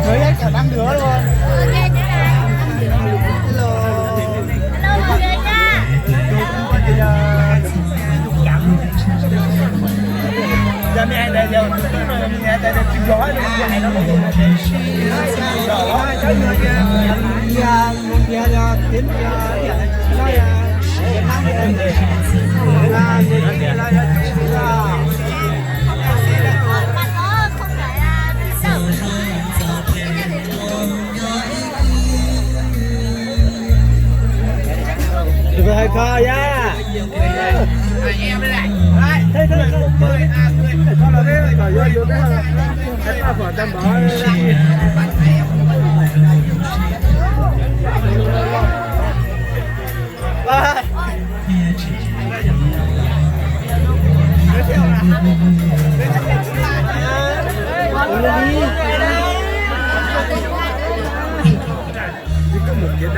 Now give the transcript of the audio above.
Hello. Hello mọi người nha. Giờ mẹ này giờ tôi nói là mẹ này là chịu giỏi luôn, mẹ này nó không có gì. Rồi đó, cái người kia, kia, kia, kia, kia, kia, kia, kia, kia, kia, kia, kia, kia, kia, Tụi hais kho ya. Koj mus kev dab